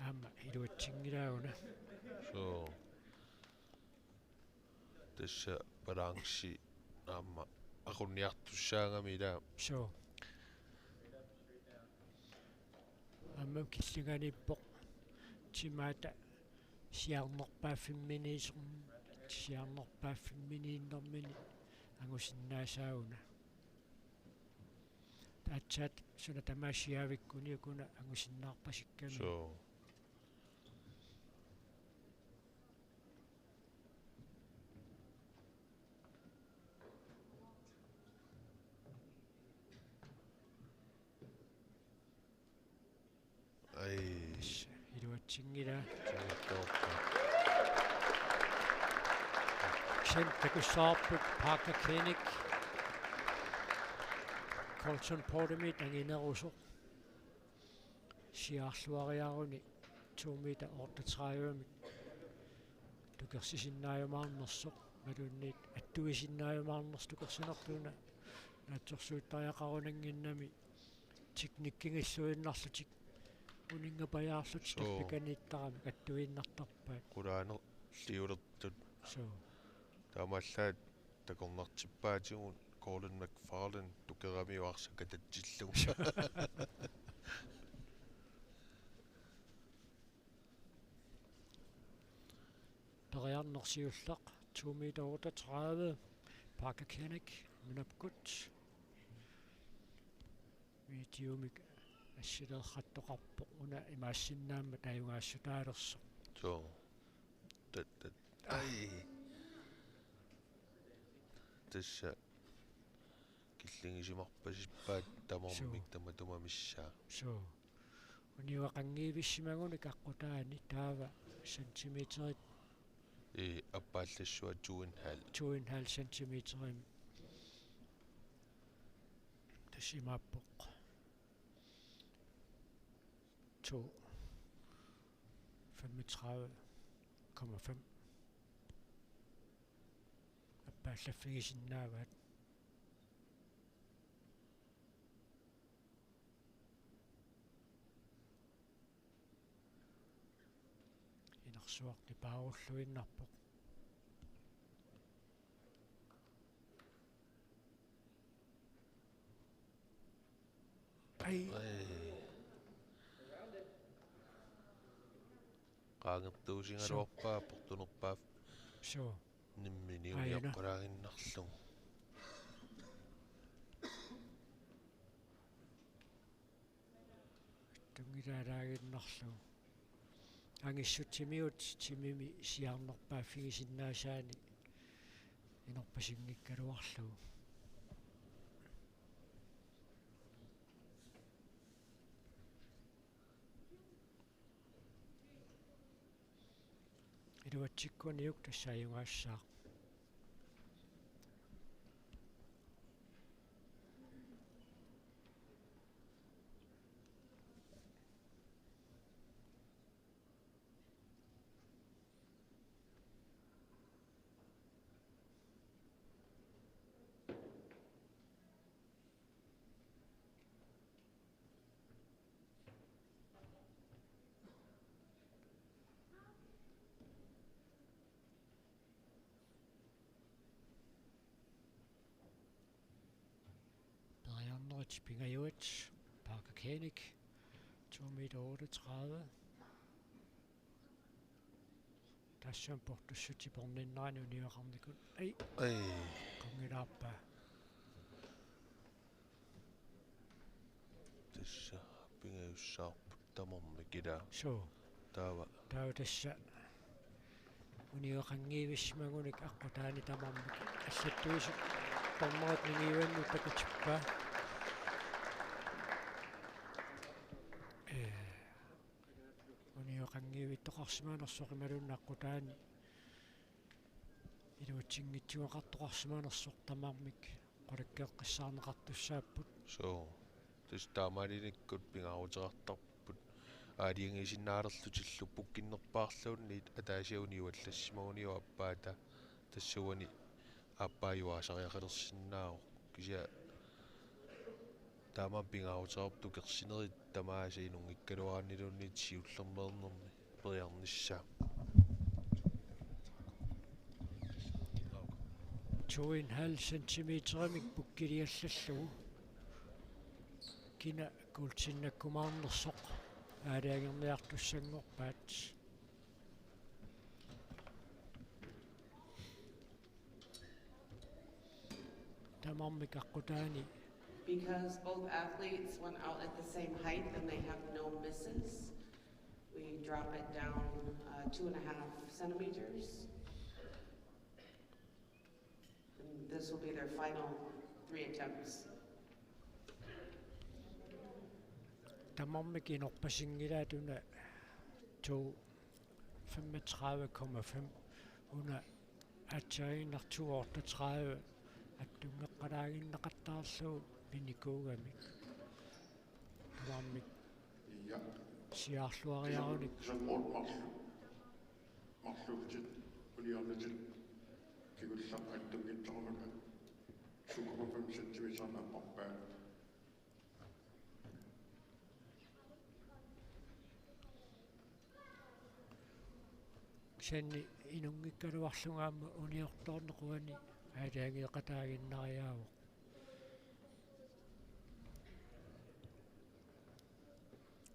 Aamma iluatsinngilaat una. Suu. Tassa balanci aamma aqunniartussaagami ilaa. Suu. Aamma killinganiippoq timaata siaarnerpaaffimminiisorn-, siaarnerpaaffimminiinnermini angusinnaasaa una. Aatsaat suna tamaat siavikkuniuk una angusinnaarpasikkami. Suu. Ai. Iluatsinngilaa. Iluatsinngitsoorpaa. Kisianni takussavarput Parker Koenig. Colton Portermit anginerusoq. Siaarluariaruni to meter otteogtredive-mik tukersisinnaajumaarnersoq, imaluunniit attuisinnaajumaarnersoq tukersinertut una naatsorsuuttariaqarunannginnami, teknikkingilluinnarlutik uninngapajaarlutik. Suu. Tappikaniittaramik attuinnartarpaat. Qulaanerliulertut. Suu. Taamaallaat takornartippaatigut Colin McFarlane tukeramiuk arsaq katatsillugu. Periarneq siulleq, to meter otteogtredive, Parker Koenig, nunakkut. Videomik assileerrattoqarpoq una imaassinnaammat ajugaassutaalersoq. Suu. Tat, tat. Ai. Tassa killingisimarpasippaat tamarmik. Suu. Tamatuma missaa. Suu. Uniuaqanngivissimagunik aqqutaani taava centimeterit. Ee, appaallassuaq to en halv. To en halv centimeterimik. Tassa imaappoq. To femogtredive komma fem. Appaallaffigisinnaavat. Inersuaq nipaarulluinnarpoq. Ai. Ai. Qaangertuusigaluarpaa portunerpaaffimmini. Suu. Aajuna. Uniaqqulaaginnarlugu. Tunngilaalaaginnarlugu. Angissut timigut timimi siaarnerpaaffigisinnaasaani inorpasinngikkaluarlugu. Iluatsikkuniuk tassa ajugaassaaq. Pingajuat, Parker Koenig, to meter otteogtredive. Tassa portussutsit porninnerani unioqarnikut. Ai, Ai. Qungilaarpaa. Tassa pingajussaarput tamarmik ilaa. Suu. Taava. Taava tassa unioqanngivissimagunik aqqutaani tamarmik allattuisut dommerit ningiuannut takutippaa. Ee, unioqanngivittoqarsimanersoq imaluunniit aqqutaani iluatsinngitsuaqartoqarsimanersoq tamarmik qulakkeeqqissaarneqartussaapput. Suu. Tassa taamaalinikkut pingaaruteqartarput. Aalajangiisinnaalerlutillu pukkinnerpaarluunniit ataasianik uallassimagunik aappaata tassa uani aappaajuaasariaqalersinnaavoq. Kisianni taamaammat pingaaruteqarpoq tukersinerit tamaasa inunngikkaluaraanniluunniit siullermeernermi periarnissaa. To en halv centimeterimik pukkiliallallugu. Kina kuultinnakkumaarnersoq aalajangerniartussanngorpaat. Tamarmik aqqutaani. Because both athletes went out at the same height and they have no misses, we drop it down uh, two and a half centimeters. And this will be their final three attempts. Tamarmik inorpasinngilaat una to femogtredive komma fem. Una aatsaannguaq to otteogtredive attunngeqqalaaginnaqattaarlugu pinikuugamik. Tamarmik Ja. Siaarluariarunik. Isang otte marlu. Marluutit uniornitit kingulleq attunngitsoormata syv komma fem centimeter napparpaat. Kisianni inunngikkaluarlunga aamma uniortoorneq uani aalajangeeqataaginnariaavoq.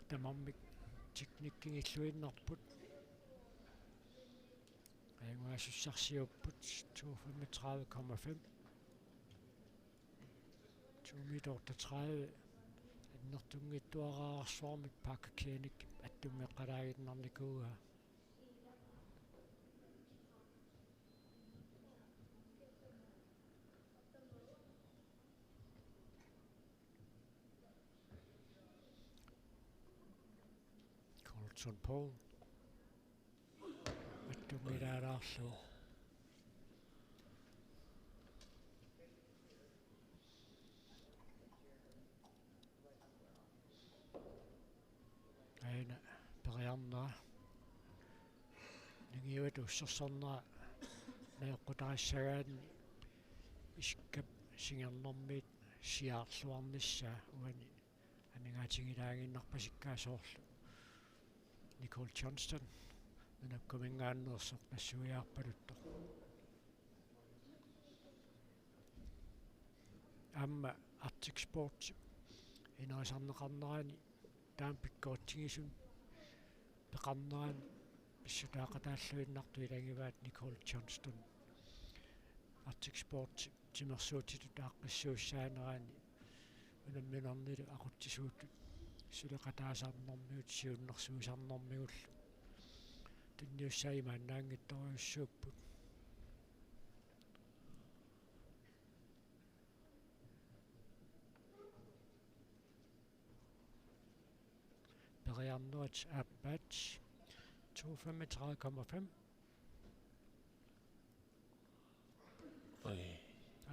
Tamarmik teknikkingilluinnarput. Ajugaasussarsiorput to femogtredive komma fem. To meter otteogtredive. Annertunngitsuararsuarmik Parker Koenig attunngeqqalaaginnarnikuuaa. Colton Paul. Attunngilaalaarlugu. Aana periarnera. Ningiuata ussersornera najoqqutarissagaanni isikkap singernermiit siaarluarnissaa uani amigaatigilaaginnarpasikkaa soorlu Nicole Johnston nunappuminngaanneersoq nassuiaarpaluttoq. Aamma Arctic Sport inerisarneqarnerani taama pikkoritigisumik peqarnerani pissutaaqataalluinnartut ilagivaat Nicole Johnston. Arctic Sport timersuutitut aaqqissuussaanerani unamminernilu aqutsisuutut suleqataasarnermigut siunnersuisarnermigullu tunniussaat imaannaanngitsorujussuupput. Periarnerit aappaat to femogtredive komma fem. Oj.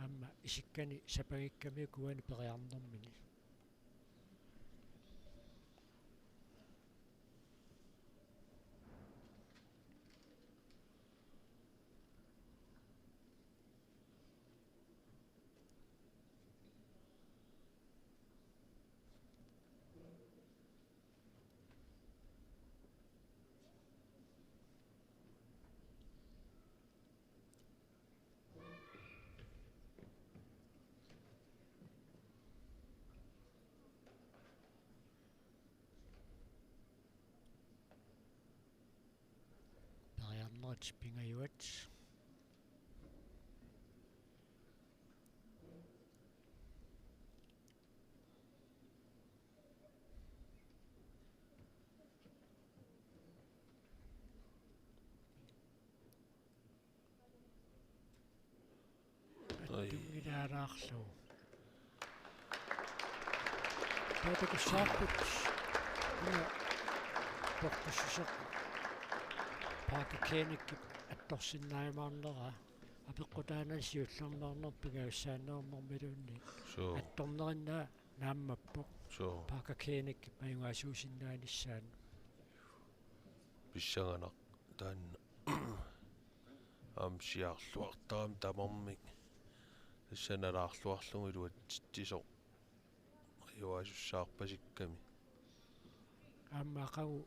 Aamma isikkani sapagikkamiuk uani periarnermini. Pingajuat. Ai. Attumilaalaarlugu. Taava takussavarput una portussuseq Parker Koenigsip attorsinnaajumaarneraa, apeqqutaanani siullermeerneq pingajussaanneernermiluunniit. Suu. Attornerinnaa naammappoq. Suu. Parker Koenigip ajugaasuusinnaanissaanut. Pissanganaq taanna. Aamma siaarluartarami tamarmik. Tassa nalaarluarlugu iluatsitsisoq. Ajugaasussaappasikkami. Aamma aqagu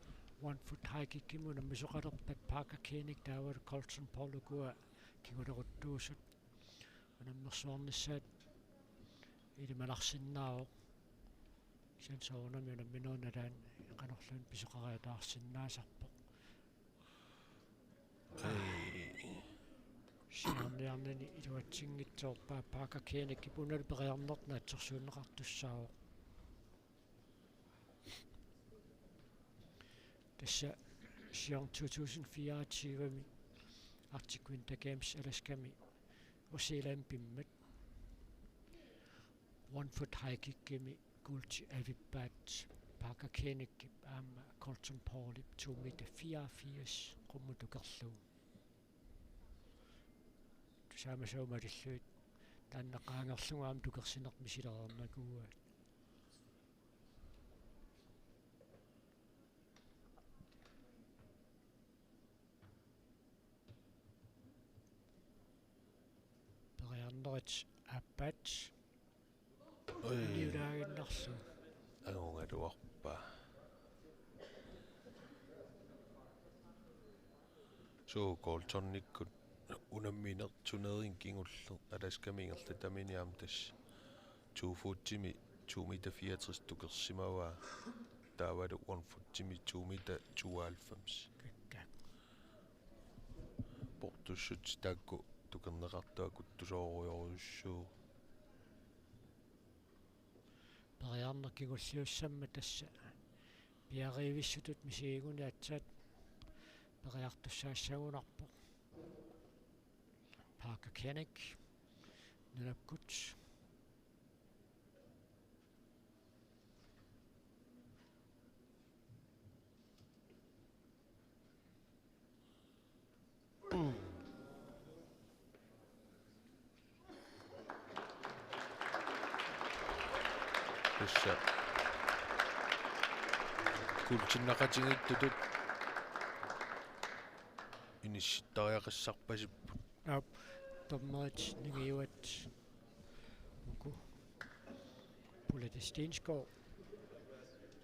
one foot high kickimut unammisoqalerpat Parker Koenig taavalu Colton Paul ukua kinguleruttuusut unammersuarnissaat ilimanarsinnaavoq. Kisianni soorunami unamminerup nalaani qanorluunniit pisoqariataarsinnaasarpoq. Ai. Siaarniarnani iluatsinngitsoorpaa Parker Koenigip unalu periarnertut naatsorsuunneqartussaavoq. Tassa Sion to tusind fireogtyve-mi Arctic Winter Games Alaskami New Zealandimit one foot high kickimi guldit avippaat Parker Koenigip aamma Colton Paulip to meter fireogfirs qummut tukerlugu. Tusaamasau malillugit taanna qaangerlugu aamma tukersineq misilereernikuuaat. Periarnerit aappaat. Oi. Niulaaginnarlugu. Angugaluarpaa. Suu, Coltonikkut unammineq turnering kingulleq Alaskami ingerlatamini aamma tassa to footimi to meter fireogtres tukersimavaa. Taavalu one footimi to meter tooghalvfems. Kakkaak. Portussut taakku tukerneqartut akuttusoorujorujussuuvoq. Periarneq kingulliussammat tassa piareerivissutut misigiguni aatsaat periartussaassagunarpoq. Parker Koenig, nunakkut. Tassa guldinneqatigiittutut inissittariaqassarpasipput. Aap, dommerit ningiuat uku Pulette Stensgaard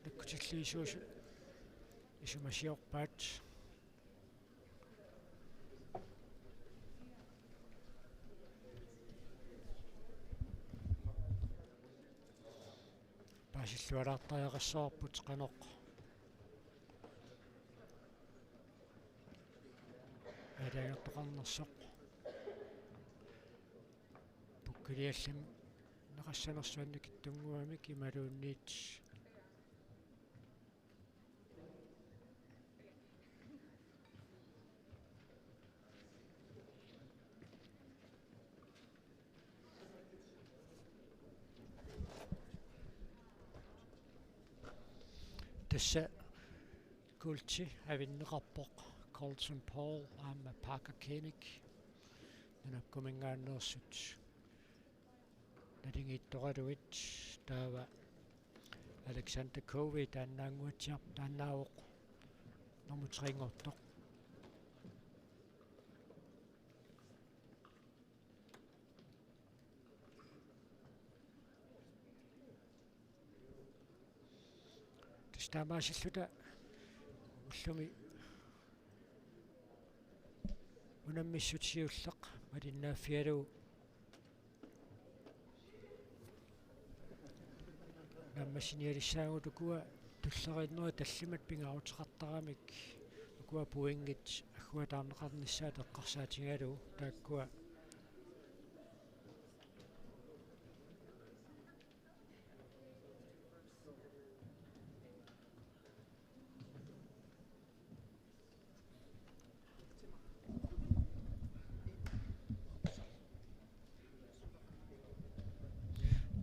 nakkutilliisuusut isumasiorpaat. Paasillualaartariaqassavarput qanoq aalajangertoqarnersoq. Pukkiliallimmik neqassanersuannik kittunnguamik imaluunniit Tassa guldit avinneqarpoq Colton Paul aamma Parker Koenig nunakkuminngaanneersut naligiittoralugit. Taava Alexander Covey taannaannguatsiarpoq, taannaavoq nummer tre-nngortoq. Tassa taamaasilluta ullumi unammissut siulleq malinnaaffigalugu naammassinialissaagut ukua tulleriinnerit tallimat pingaaruteqartaramik ukua pointit Uataarneqarnissaat eqqarsaatigalugu taakkua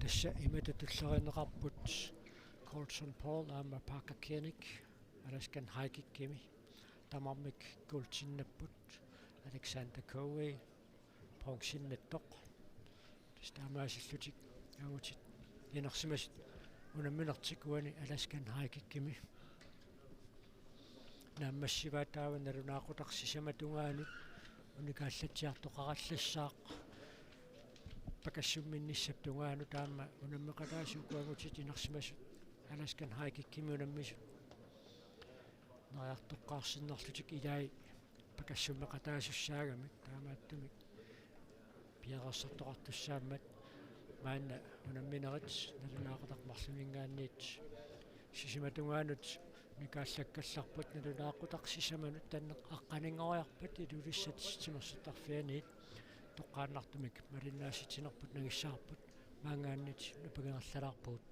Tassa imatut tullerineqarput Colton Paul aamma Parker Koenig Alaskan High Kickimi, tamarmik guldinnapput, Alexander Coe bronzennattoq. Tassa taamaasillutik angutit inersimasut unamminertik uani Alaskan High Kickimi. Naammassivaat taava nalunaaqutaq sisamat tungaanut unikaallatsiartoqarallassaaq pakassumminnissap tungaanut, aamma unammeqataasut uku angutit inersimasut Alaskan High Kickimi unammisut neriartoqqaarsinnarlutik ilai pakassummeqataasussaagami, taamaattumik piareersartoqartussaammat maanna unamminerit nalunaaqutaq marlunninngaanniit sisamat tungaanut unikaallakkallarput. Nalunaaqutaq sisamanut tanneq aqqaninngoriarpat Ilulissat timersortarfianiit toqqaannartumik malinnaassitsinerput nangissavarput, maanngaanniit napangerallalaarpugut.